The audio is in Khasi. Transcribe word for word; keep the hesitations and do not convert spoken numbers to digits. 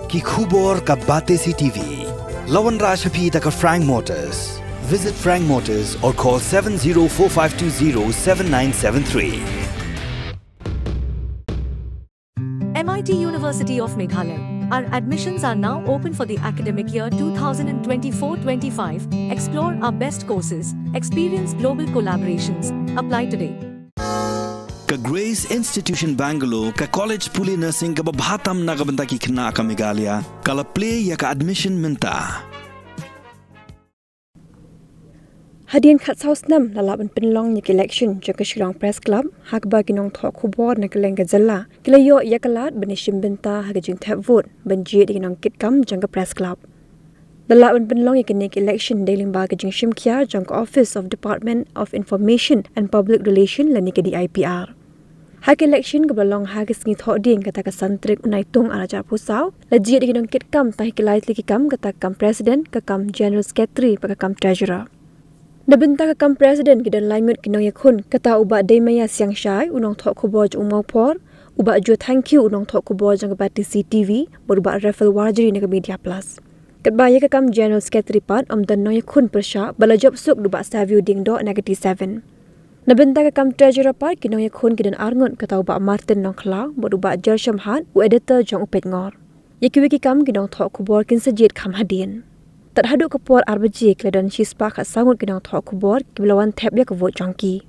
Ki khubor ka Batesi T V. La wanrah sha phi da ka Frank Motors. Visit Frank Motors or call seven zero four five two zero seven nine seven three. M I T University of Meghalaya. Our admissions are now open for the academic year two thousand twenty-four twenty-five. Explore our best courses, experience global collaborations. Apply today. Ka Grace Institution Bangalore, ka college pule nursing kaba bha tam na ka bynta ki khynnah ka Meghalaya, ka la plie ïa ka admission mynta. Hadien khatsaw snem la lah ban pynlong ïa ka election jong ka Shillong Press Club, ha kaba ki nongthoh khubor na kylleng ka jylla ki la ïoh ïa ka lad ban ïashim bynta ha ka jingthep vote ban jied ïa ki nongkitkam jong ka Press Club. La lah ban pynlong ïa kane ka election dei lyngba ka jingshim khia jong ka Office of Department of Information and Public Relation lane ka D I P R. Ha ka election kaba la long ha ka sngi Thohdieng kata ka san tarik u Naitung arhajar arphew saw, la jied ïa ki nongkitkam tang ha ki lai tylli ki kam, kata ka kam President, ka kam General Secretary bad ka kam Treasurer. Na bynta ka kam President ki don lai ngut ki nongïakhun, kata u Bah Deimaïa Siangshai, u nongthoh khubor jong u Mawphor, u Bah Joe Thangkhiew, u nongthoh khubor jong ka Batesi T V, bad u Bah Raphael Warjri na ka Media Plus. Katba ïa ka kam General Secretary pat ym don nongïakhun pyrshah bad la jop suk da u Bah Savio Diengdoh na ka T seven. Na bynta ka kam Treasurer pat ki nongïakhun ki don ar ngut, kata u Bah Martin Nongkhlaw bad u Bah Jersham Hat, u editor jong U Peitngor. Ïa kiwei ki kam ki nongthoh khubor kin sa jied kham hadien. Tad haduh ka por ar baje ki la don shispah khatsaw ngut ki nongthoh khubor kiba la wan thep ïa ka vote jong ki.